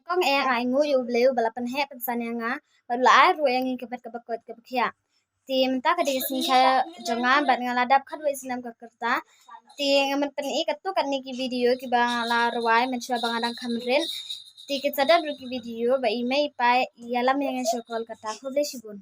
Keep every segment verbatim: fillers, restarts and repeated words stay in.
Kong eh, nga ainguh ïa U Blei uba la pynheh pynsan ïa nga bad u la ai ruh ïa ngi ka met kaba koit kaba khiah. Te mynta ka dei ka sngi kha jong nga bad nga la dap khatwei snem ka rta. Te nga mut pyni katto katne ki video kiba nga la rwai mynshuwa ba nga dang kham rit. Te kin sa don ruh ki video ba i mei i pa i ïalam ïa nga sha Kolkata. Khublei shibun.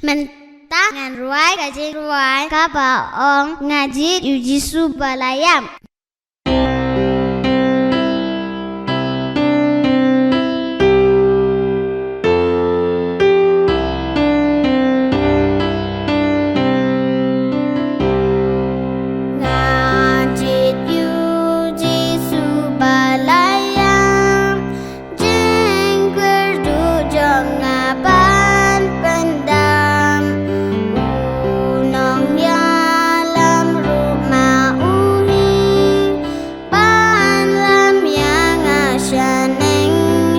Mynta ngan rwai ka jingrwai kaba ong Nga jied ïa U Jisu ba la ïap. Nga jied ïa U Jisu ba la ïap, jingkyrduh jong nga ban pyndam. U nongïalam ruh ma u hi, ban lam ïa nga shaneng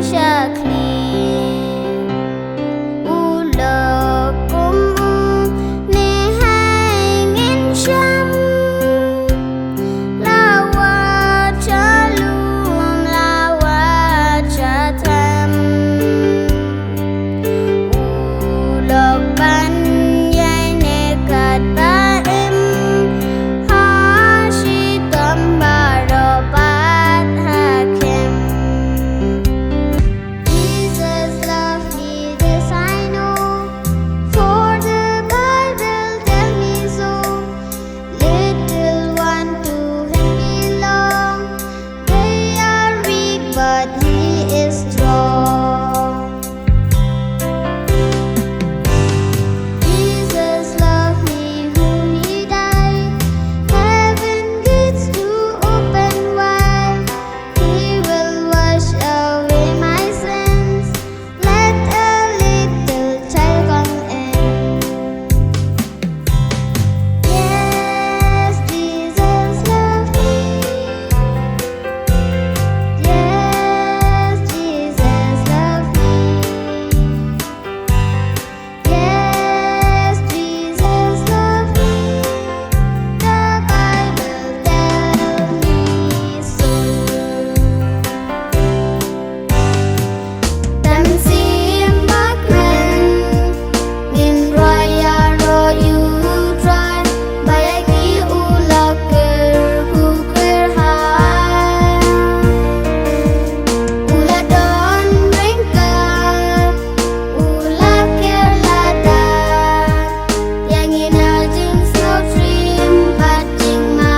shakhlieh. U lok kum une hai ngin shem, la wad sha lum, la wad sha them. U lok ban ïaineh katba im, ha shitom baroh bad ha kem. Jesus loved me, this I know, for the Bible tells me so. Little one to him belong, they are weak, but he is strong. Jesus loved me, whom he died. Heaven gates to open wide. He will wash away my sins. Let a little child come in. Yes, Jesus loves me. Yes, Jesus loves me. Yes, Jesus loves me. The Bible tells me so. Tang sim bak men, ngin rwai ïaroh ïa U Trai, ba ïa ngi u la kyrkhu kyrhai. U la don ryngkat, u la ker lada, ïa ngi na jingsngewthuh bad jingma.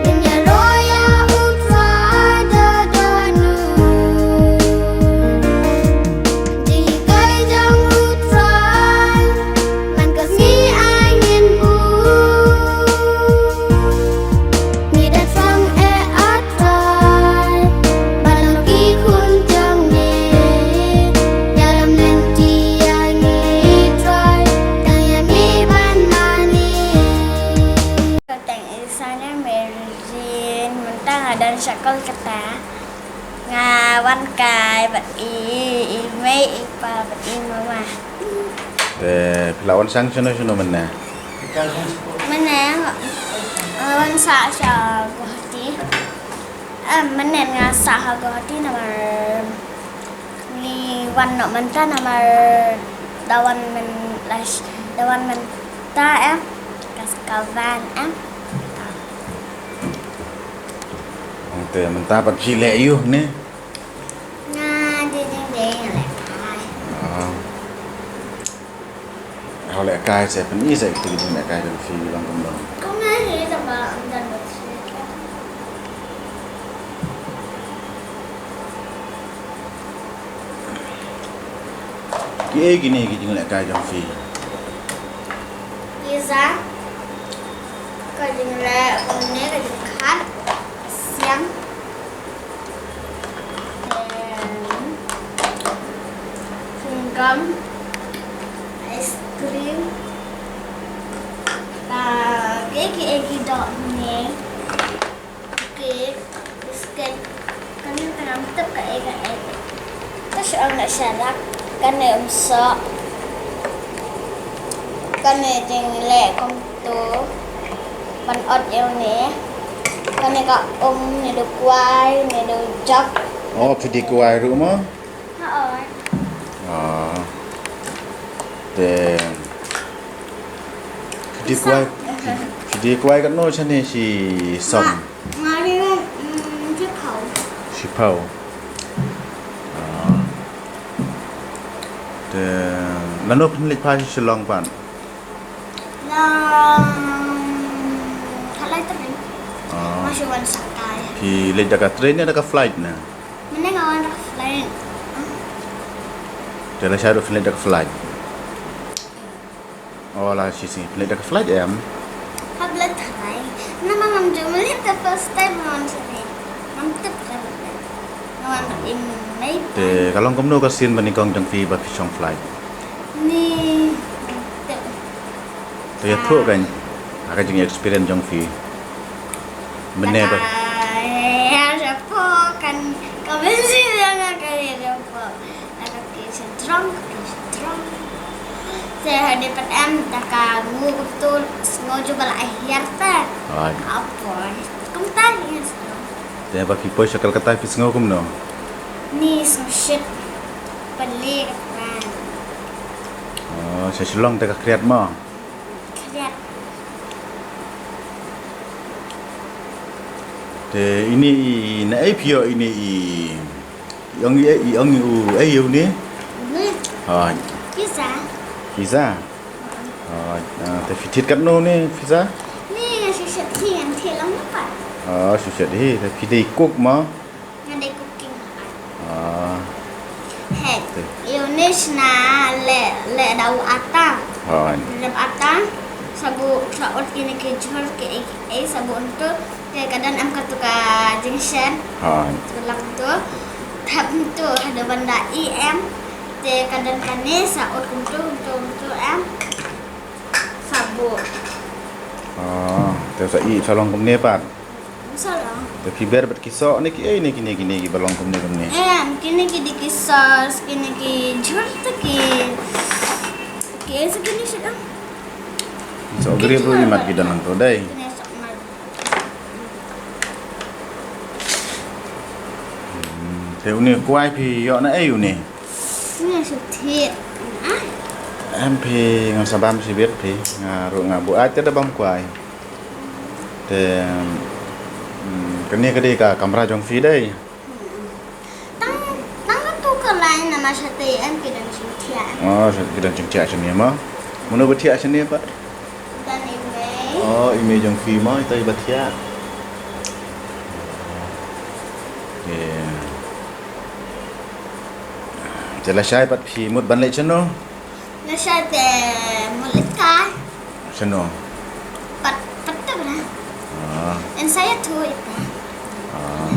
Ngin ïaroh ïa U Trai da dohnud. Jinghikai jong U Trai man ka sngi ai ngin buh. Ngi da thong eh ah Trai, ban long ki khun jong me. Ïalam lynti ïa ngi Trai, tang ïa me ban mane. Kyrteng i Sanya Mary Jane, mynta nga don sha Kolkata. Nga wan kai bad i, i mei, i pa bad i mama. Te phi la wan sah shano shano mynne? Mynne nga wan sah sha Guwahati. Em, mynne nga sah ha Guwahati namar ngi wan noh mynta namar da wan myn-, da wan mynta em. Ka, ka van em. Te mynta pat phi leh aïu ne? Nga dei dei dei nga leh kai. Ah. Hau leh kai se, pyni se kito ki jingleh kai jong phi long kumno. Kong nga hi taba ym don ba. Kiei kine ki jingleh kai jong phi? Pizza, ka jingleh kumne, ka jingkhat, siang. Em, chewing gum, ice cream, ba, kiei kiei ki doh ne, cake, biscuit, kane tang ngam tip kaei kaei. Ka shu ong na sharak, kane um soh. Kane jingleh kumto ban ot ïa une. Kane ka um ne da kwai ne da jok. Oh, phi die kwai ruh mo? Hooid. Ah. Te phi die kwai, phi die kwai katno shane shi som? Nga, nga ri, mm, shiphew. Shiphew. Ah. Te lano phin leit phai sha Shillong pat? Nga, mm, ka lai train. Ah. Nga shu wan sakai. Phi leit da ka train ne da ka flight ne? Mynne nga wan da ka flight. Te lashai ruh phin leit da ka flight. Oh, la shisien phin leit da ka flight em? Hap leit tharai. Namar ngam ju mlien, the first time nga wan sini. Ngam tip ka. Nga wan i mei. Te ka long kumno ka sien ba nyngkong jong phi ba phi shong flight? Ni, ngam tip. Te ïathuh kan ha ka jing experience jong phi. Mynne ba. Ka ïa shapoh kan, ka mynsiem ïa nga ka ïa shapoh. Ka ki sha drong, ka ki sha drong. Te hadien pat em ta ka ngu kumto, sngew ju ba la hiar ta. Hooid. Apoi. Kumta hi nga sngew. Te ba phi poi sha Kolkata phi sngew kumno? Ni sngew shit. Pynleh ka trai. Oh, sha Shillong te ka khriat mo? Khriat. Te ine i, naei phi ïoh ine i, i ong i, i ong i u ei ïa une? Ni. Hooid. Pizza. Pizza. Hooid. Ah, te phi thied katno ne pizza? Ni nga shu shet hi, ngan thied lang pat. Oh, shu shet hi. Te phi dei cook mo? Nga dei cooking. Ah. Hei, te ïa une shna leh, leh da u ata. Hooid. Leh ata. Sa buh, sa ot kine ki jhur ki ei, ei sa buh hangto. Te ka don em kato ka jingshet. Hooid. Sa buh lang hangto. Thep hangto, haduh ban da ih em. Te ka don kane sa ot kumto, kumto, kumto em. Sa buh. Ah, te sa ih sa long kumne pat. Sa long. Te phi ber bad ki soh ne ki ei ne kine, kine kiba long kumne kumne? Em, kine ki dei ki sauce, kine ki jhur te ki, ki ei sa kine sha dang. Soh grep ruh imat ki don hangto dei. Kine soh mat. Hmm, te une kwai phi ïoh naei une? Nga shu thied. Ah. Em phi, ngam sa bam shibit phi, nga ruh nga buaid te da bam kwai. Te, mm, kane ka dei ka kamra jong phi dei? Tang, tang katu ka lai namar shatei em ki don jingthiah. Oh, ki don jingthiah shane mo? Mano ba thiah shane pat? Don i mei. Oh, i mei jong phi mo, ita iba thiah. Te. Te lashai pat phi mut ban leit shano? Lashai te mut leit kai. Shano? Pat, pat te bra. Ah. Yn sa ïathuh ita. Ah.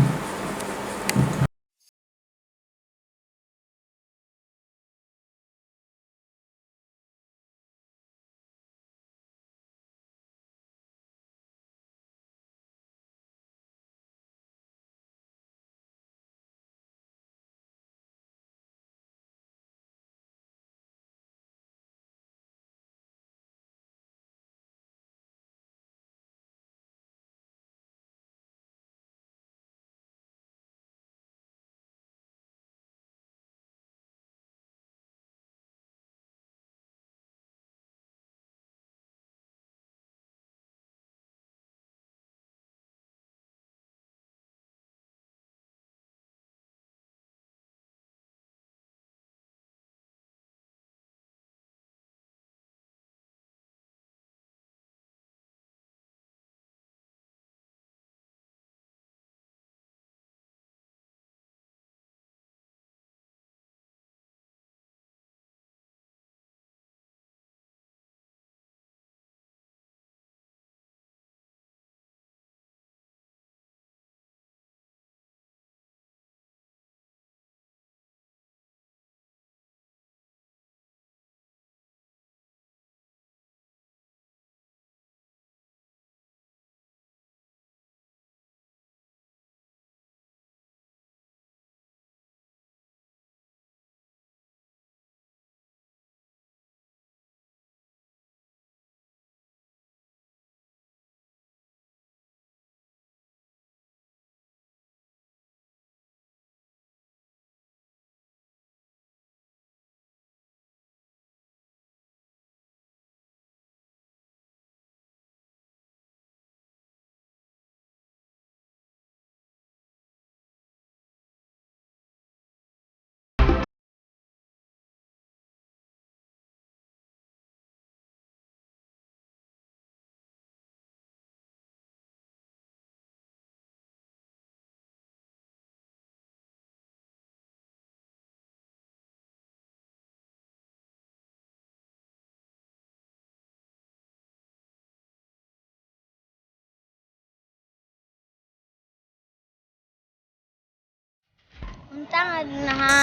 Mynta nga don ha,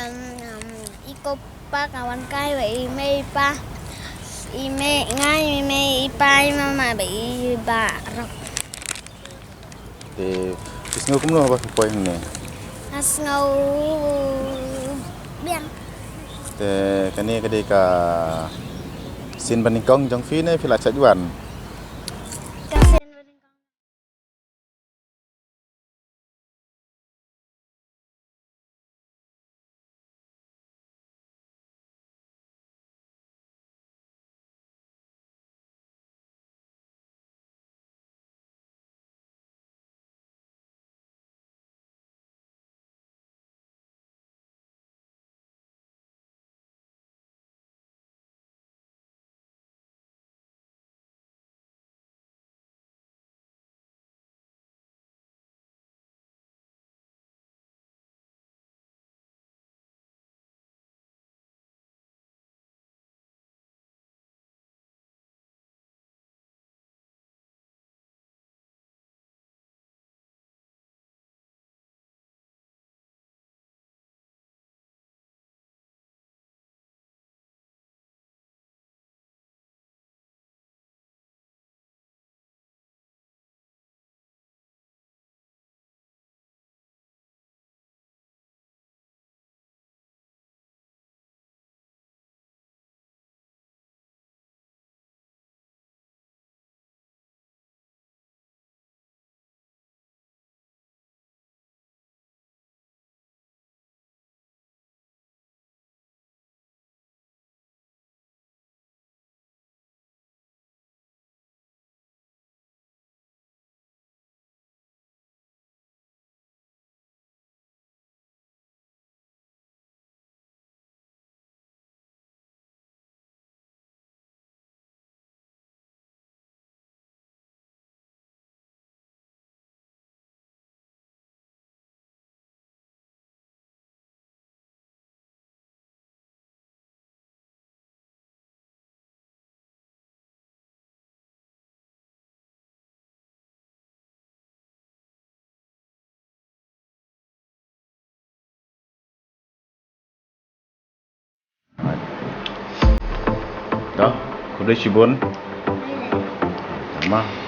em, em, Eco Park, nga wan kai bad i mei i pa. I mei nga, i mei i pa, i mama bad i bah Rok. Te phi sngew kumno haba phi poi hangne? Nga sngew biang. Te kane ka dei ka sien banyngkong jong phi ne phi la shait wan? Ka sien banyngkong. Dah, khublei shibun. Tang ma.